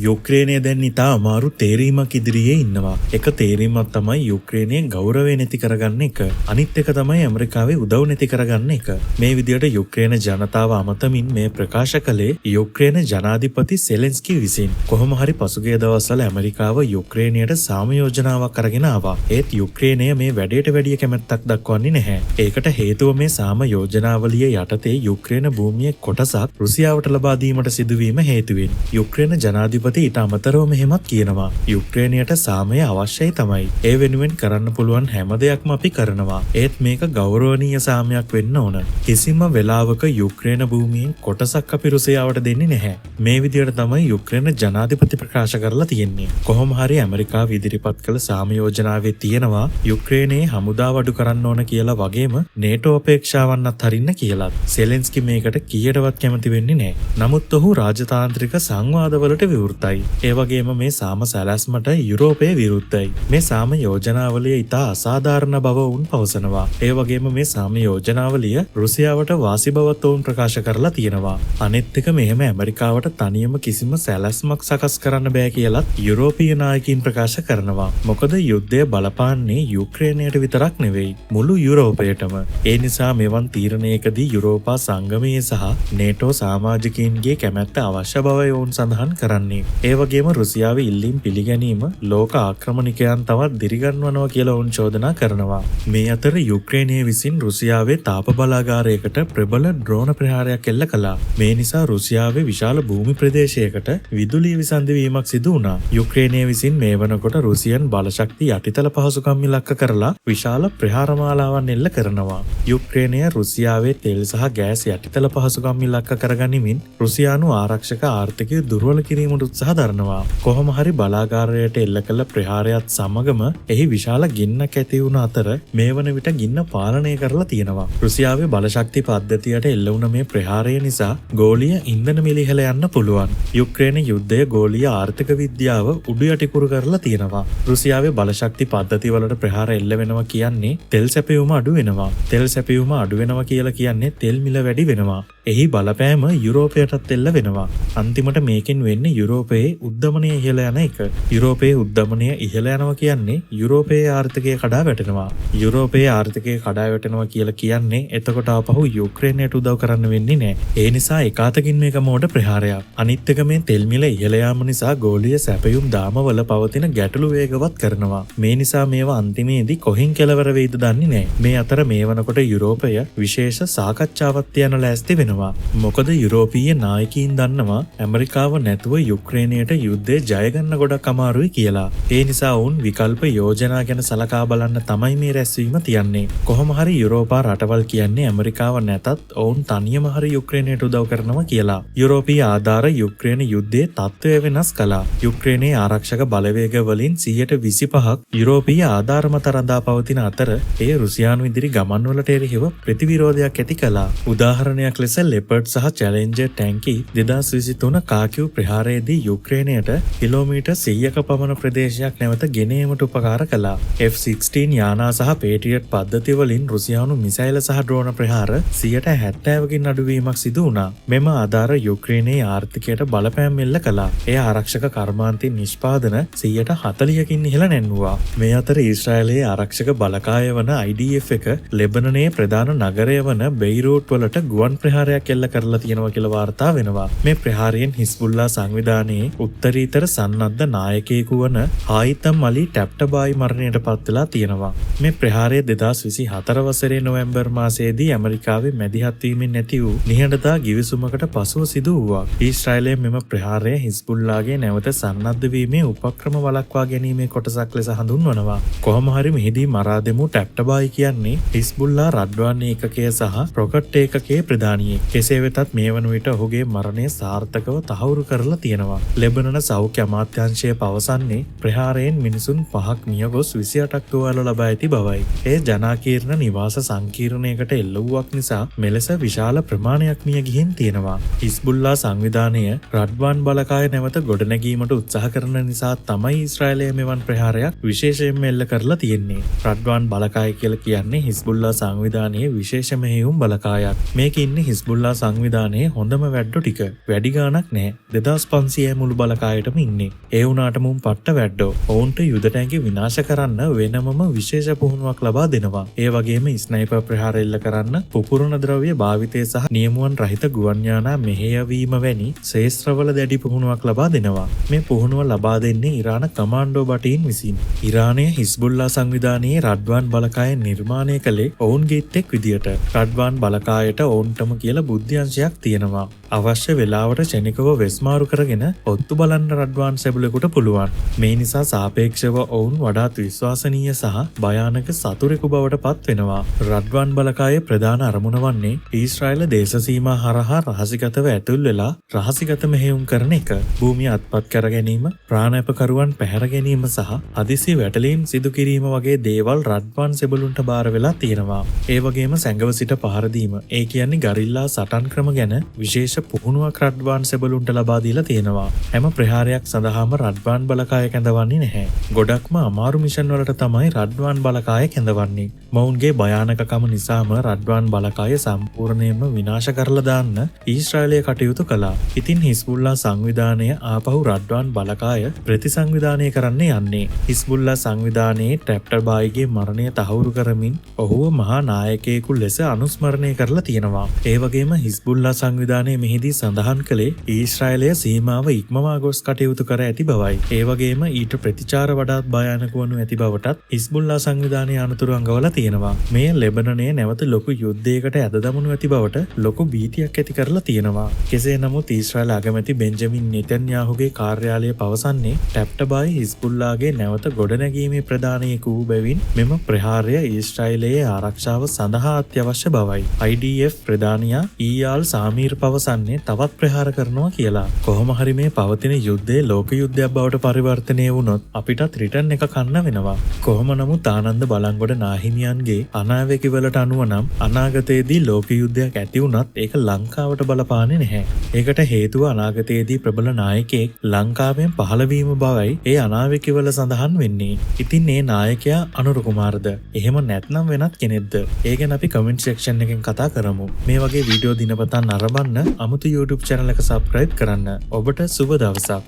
යුක්‍රේනය දැන් ඉතා අමාරු තේරීමක් ඉදිරියේ ඉන්නවා. එක තේරීමක් තමයි යුක්‍රේනයේ ගෞරවය නැති කරගන්න එක. අනිත් එක තමයි ඇමරිකාවේ උදව් නැති කරගන්න එක. මේ විදියට යුක්‍රේන ජනතාව අමතමින් මේ ප්‍රකාශ කළේ යුක්‍රේන ජනාධිපති සෙලෙන්ස්කි විසින්. කොහොම හරි පසුගිය දවස්වල ඇමරිකාව යුක්‍රේනයට සාම යෝජනාවක් අරගෙන ආවා. ඒත් යුක්‍රේනය මේ වැඩේට වැඩිය කැමැත්තක් දක්වන්නේ නැහැ. ඒකට හේතුව මේ සාම යෝජනාවලිය යටතේ යුක්‍රේන භූමියේ කොටසක් රුසියාවට ලබා දීමට සිදුවීම හේතුවෙන්. යුක්‍රේන ජනාධිපති ඊට අමතරව මෙහෙමත් කියනවා. යුක්‍රේනයට සාමය අවශ්‍යයි තමයි. ඒ වෙනුවෙන් කරන්න පුළුවන් හැම දෙයක්ම අපි කරනවා. ඒත් මේක ගෞරවනීය සාමයක් වෙන්න ඕන. කිසිම වෙලාවක යුක්‍රේන භූමියෙන් කොටසක් අපි රුසියාවට දෙන්නේ නැහැ. මේ විදියට තමයි යුක්‍රේන ජනාධිපති ප්‍රකාශ කරලා තියෙන්නේ. කොහොම හරි ඇමරිකාව ඉදිරිපත් කළ සාම යෝජනාවේ තියෙනවා යුක්‍රේනයේ හමුදාව අඩු කරන්න ඕන කියලා වගේම නේටෝ අපේක්ෂාවන් අත්හරින්න කියලත්. සෙලෙන්ස්කි මේකට කීයටවත් කැමති වෙන්නේ නැහැ. නමුත් ඔහු රාජතාන්ත්‍රික සංවාදවලට විවෘතයි. ඒ වගේම මේ සාම සැලැස්මට යුරෝපය විරුද්ධයි. මේ සාම යෝජනාවලිය ඉතා අසාධාරණ බව ඔවුන් පවසනවා. ඒ වගේම මේ සාම යෝජනාවලිය රුසියාවට වාසි බවත් ඔවුන් ප්‍රකාශ කරලා තියෙනවා. අනිත් එක මෙහෙම ඇමරිකාවට තනියම කිසිම සැලැස්මක් සකස් කරන්න බෑ කියලත් යුරෝපීය නායකයින් ප්‍රකාශ කරනවා. මොකද යුද්ධය බලපාන්නේ යුක්‍රේනයට විතරක් නෙවෙයි, මුළු යුරෝපයටම. ඒ නිසා මෙවන් තීරණයකදී යුරෝපා සංගමයේ සහ නේටෝ සමාජිකයින්ගේ කැමැත්ත අවශ්‍ය බවයි ඔවුන් සඳහන් කරන්නේ. ඒ වගේම රුසියාවේ ඉල්ලීම් පිළිගැනීම ලෝක ආක්‍රමණිකයන් තවත් දිරිගන්වනවා කියලා ඔවුන් චෝදනා කරනවා. මේ අතර යුක්‍රේනය විසින් රුසියාවේ තාප බලාගාරයකට ප්‍රබල ඩ්‍රෝන ප්‍රහාරයක් එල්ල කළා. මේ නිසා රුසියාවේ විශාල භූමි ප්‍රදේශයකට විදුලිය විසන්ධි වීමක් සිදු වුණා. යුක්‍රේනය විසින් මේ වනකොට රුසියන් බලශක්ති යටිතල පහසුකම් ඉලක්ක කරලා විශාල ප්‍රහාර මාලාවන් එල්ල කරනවා. යුක්‍රේනය රුසියාවේ තෙල් සහ ගෑස් යටිතල පහසුකම් ඉලක්ක කරගනිමින් රුසියානු ආරක්ෂක ආර්ථිකය දුර්වල කිරීමට උත්සාහ දරනවා. කොහොම හරි බලාගාරයට එල්ල කළ ප්‍රහාරයත් සමගම එහි විශාල ගින්නක් ඇති වුණ අතර මේ වන විට ගින්න පාලනය කරලා තියෙනවා. රුසියාවේ බලශක්ති පද්ධතියට එල්ල වුණ මේ ප්‍රහාරය නිසා ගෝලීය ඉන්ධන මිල ඉහළ යන්න පුළුවන්. යුක්‍රේන යුද්ධය ගෝලීය ආර්ථික විද්‍යාව උඩු යටිකුරු කරලා තියෙනවා. රුසියාවේ බලශක්ති පද්ධති වලට ප්‍රහාර එල්ල වෙනවා කියන්නේ තෙල් සැපයුම අඩු වෙනවා. තෙල් සැපයුම අඩු වෙනවා කියලා කියන්නේ තෙල් මිල වැඩි වෙනවා. එහි බලපෑම යුරෝපයටත් එල්ල වෙනවා. අන්තිමට මේකෙන් වෙන්නේ යුරෝපයේ උද්දමනය ඉහළ යන එක. යුරෝපයේ උද්දමනය ඉහළ යනවා කියන්නේ යුරෝපයේ ආර්ථිකය කඩා වැටෙනවා. යුරෝපයේ ආර්ථිකය කඩා වැටෙනවා කියලා කියන්නේ එතකොට ආපහු යුක්‍රේනයට උදව් කරන්න වෙන්නේ නෑ. ඒ නිසා එකාතකින් මේක මෝඩ ප්‍රහාරයක්. අනිත් එක මේ තෙල් මිල ඉහළ යාම නිසා ගෝලීය සැපයුම් දාමවල පවතින ගැටලු වේගවත් කරනවා. මේ නිසා මේවා අන්තිමේදී කොහෙන් කෙලවර වෙයිද දන්නේ නෑ. මේ අතර මේ වනකොට යුරෝපය විශේෂ සාකච්ඡාවක් තියන ලෑස්ති වෙනවා. මොකද යුරෝපීය නායකයින් දන්නවා ඇමරිකාව නැතුව යුක්‍රේනයට යුද්ධය ජය ගන්න ගොඩක් අමාරුයි කියලා. ඒ නිසා ඔවුන් විකල්ප යෝජනා ගැන සලකා බලන්න තමයි මේ රැස්වීම තියන්නේ. කොහොම හරි යුරෝපා රටවල් කියන්නේ ඇමරිකාව නැතත් ඔවුන් තනියම හරි යුක්‍රේනයට උදව් කරනවා කියලා. යුරෝපීය ආධාර යුක්‍රේන යුද්ධයේ තත්ත්වය වෙනස් කළා. යුක්‍රේනයේ ආරක්ෂක බලවේග වලින් 25%ක් යුරෝපීය ආධාර මත රඳා පවතින අතර එය රුසියානු ඉදිරි ගමන්වලට එරෙහිව ප්‍රතිවිරෝධයක් ඇති කළා. උදාහරණයක් ලෙස ලෙපර්ඩ් සහ චැලෙන්ජර් ටැංකි 2023 කාකිව් ප්‍රහාරයේදී යුක්‍රේනයට කිලෝමීටර් 100ක පමණ ප්‍රදේශයක් නැවත ගෙන ඒමට උපකාර කළා. F-16 යානා සහ පේට්‍රියට් පද්ධති වලින් රුසියානු මිසයිල සහ ඩ්‍රෝන ප්‍රහාර 70%කින් අඩුවීමක් සිදු වුණා. මෙම ආධාර යුක්‍රේනයේ ආර්ථිකයට බලපෑම් එල්ල කළා. එය ආරක්ෂක කර්මාන්තයේ නිෂ්පාදන 40%කින් ඉහළ නැන්වුවා. මේ අතර ඊශ්‍රායලයේ ආරක්ෂක බලකාය වන IDF එක ලෙබනනයේ ප්‍රධාන නගරය වන බෙයිරූට් වලට ගුවන් ප්‍රහාරයක් එල්ල කරලා තියෙනවා කියලා වාර්තා වෙනවා. මේ ප්‍රහාරයෙන් හිස්බුල්ලා සංවිධානයේ උත්තරීතර සන්නද්ධ නායකයෙකු වන හායිතම් අලි ටැප්ටබායි මරණයට පත් වෙලා තියෙනවා. මේ ප්‍රහාරය 2024 වසරේ නොවැම්බර් මාසයේදී ඇමරිකාවේ මැදිහත් වීමෙන් ඇති වූ නිහඬතා ගිවිසුමකට පසුව සිදු වූවක්. ඊශ්‍රායලය මෙම ප්‍රහාරය හිස්බුල්ලාගේ නැවත සන්නද්ධ වීමේ උපක්‍රම වළක්වා ගැනීමේ කොටසක් ලෙස හඳුන්වනවා. කොහොම හරි මෙහිදී මරා දෙමු ටැප්ටබායි කියන්නේ හිස්බුල්ලා රඩ්වාන් ඒකකය සහ රොකට් ඒකකයේ ප්‍රධානියෙක්. කෙසේ වෙතත් මේ වන විට ඔහුගේ මරණය සාර්ථකව තහවුරු කරලා තියෙනවා. ලෙබනන සෞඛ්‍ය අමාත්‍යාංශය පවසන්නේ ප්‍රහාරයෙන් මිනිසුන් 5ක් මියගොස් 28ක් තුවාල ලබා ඇති බවයි. එය ජනාකීර්ණ නිවාස සංකීර්ණයකට එල්ල වූවක් නිසා මෙලෙස විශාල ප්‍රමාණයක් මිය ගිහින් තියෙනවා. හිස්බුල්ලා සංවිධානය රඩ්වාන් බලකාය නැවත ගොඩනැගීමට උත්සාහ කරන නිසා තමයි ඊශ්‍රායලය මෙවන් ප්‍රහාරයක් විශේෂයෙන්ම එල්ල කරලා තියෙන්නේ. රඩ්වාන් බලකාය කියලා කියන්නේ හිස්බුල්ලා සංවිධානයේ විශේෂ මෙහෙයුම් බලකායක්. මේකේ ඉන්නේ හිස්බුල්ලා සංවිධානයේ හොඳම වැඩ්ඩෝ ටික. වැඩි ගාණක් නෑ. 2500 ලේසියයි මුළු බලකායටම ඉන්නේ. ඒ වුණාට මුන් පට්ට වැඩ්ඩෝ. ඔවුන්ට යුද ටැංකි විනාශ කරන්න වෙනමම විශේෂ පුහුණුවක් ලබා දෙනවා. ඒ වගේම ස්නයිපර් ප්‍රහාර එල්ල කරන්න පුපුරන ද්‍රව්‍ය භාවිතය සහ නියමුවන් රහිත ගුවන් යානා මෙහෙයවීම වැනි ක්ෂේත්‍රවල දැඩි පුහුණුවක් ලබා දෙනවා. මේ පුහුණුව ලබා දෙන්නේ ඉරාන කමාන්ඩෝ භටයින් විසින්. ඉරානය හිස්බුල්ලා සංවිධානයේ රඩ්වාන් බලකාය නිර්මාණය කළේ ඔවුන්ගේ ඉත්තෙක් විදියට. රඩ්වාන් බලකායට ඔවුන්ටම කියලා බුද්ධි අංශයක් තියෙනවා. අවශ්‍ය වෙලාවට ක්ෂණිකව වෙස් මාරු කරගෙන ඔත්තු බලන්න රඩ්වාන් සෙබලෙකුට පුළුවන්. මේ නිසා සාපේක්ෂව ඔවුන් වඩාත් විශ්වාසනීය සහ භයානක සතුරෙකු බවට පත් වෙනවා. රඩ්වාන් බලකායේ ප්‍රධාන අරමුණ වන්නේ ඊශ්‍රායල දේශ සීමා හරහා රහසිගතව ඇතුල් වෙලා රහසිගත මෙහෙයුම් කරන එක. භූමිය අත්පත් කර ගැනීම, ප්‍රාණැපකරුවන් පැහැර ගැනීම සහ හදිසි වැටලීම් සිදු කිරීම වගේ දේවල් රඩ්වාන් සෙබළුන්ට බාර වෙලා තියෙනවා. ඒ වගේම සැඟව සිට පහර දීම, ඒ කියන්නේ ගරිල්ලා සටන් ක්‍රම ගැන විශේෂ පුහුණුවක් රඩ්වාන් සෙබළුන්ට ලබා දීලා තියෙනවා. හැම ප්‍රහාරයක් සඳහාම රඩ්වාන් බලකාය කැඳවන්නේ නැහැ. ගොඩක්ම අමාරු මිෂන් වලට තමයි රඩ්වාන් බලකාය කැඳවන්නේ. මොවුන්ගේ භයානකකම නිසාම රඩ්වාන් බලකාය සම්පූර්ණයෙන්ම විනාශ කරලා දාන්න ඊශ්‍රායලය කටයුතු කළා. ඉතින් හිස්බුල්ලා සංවිධානය ආපහු රඩ්වාන් බලකාය ප්‍රතිසංවිධානය කරන්න යන්නේ. හිස්බුල්ලා සංවිධානයේ ටැබ්ටබායිගේ මරණය තහවුරු කරමින් ඔහුව මහා නායකයෙකු ලෙස අනුස්මරණය කරලා තියෙනවා. ඒ වගේම හිස්බුල්ලා සංවිධානය මෙහිදී සඳහන් කළේ ඊශ්‍රායලය සීමාව ඉක්මවා ගොස් කටයුතු කර ඇති බවයි. ඒ වගේම ඊට ප්‍රතිචාර වඩාත් භයානක වනු ඇති බවටත් හිස්බුල්ලා සංවිධානය අනතුරු අඟවලා තියෙනවා. මෙය ලෙබනනයේ නැවත ලොකු යුද්ධයකට ඇද දමනු ඇති බවට ලොකු භීතියක් ඇති කරලා තියෙනවා. කෙසේ නමුත් ඊශ්‍රායල අගමැති බෙන්ජමින් නෙතන්යාහුගේ කාර්යාලය පවසන්නේ ටැබ්ටබායි හිස්බුල්ලාගේ නැවත ගොඩනැගීමේ ප්‍රධානියෙකු වූ බැවින් මෙම ප්‍රහාරය ඊශ්‍රායලයේ ආරක්ෂාව සඳහා අත්‍යවශ්‍ය බවයි. IDF ප්‍රධානියා ඊයාල් සාමීර් පවසන්නේ තවත් ප්‍රහාර කරනවා කියලා. කොහොම හරි මේ පවතින යුද්ධය ලෝක යුද්ධයක් බවට පරිවර්තනය වුණොත් අපිටත් රිටර්න් එක කන්න වෙනවා. කොහොම නමුත් ආනන්ද බලංගොඩ නාහිමියන්ගේ අනාවැකිවලට අනුව නම් අනාගතයේදී ලෝක යුද්ධයක් ඇති වුණත් ඒක ලංකාවට බලපාන්නේ නැහැ. ඒකට හේතුව අනාගතයේදී ප්‍රබල නායකයෙක් ලංකාවෙන් පහළ වීම බවයි ඒ අනාවැකිවල සඳහන් වෙන්නේ. ඉතින් ඒ නායකයා අනුර කුමාරද? එහෙම නැත්නම් වෙනත් කෙනෙක්ද? ඒ ගැන අපි කමෙන්ට් සෙක්ෂන් එකෙන් කතා කරමු. මේ වගේ වීඩියෝ දිනපතා නරඹන්න අමුතු YouTube channel එක subscribe කරන්න. ඔබට සුබ දවසක්.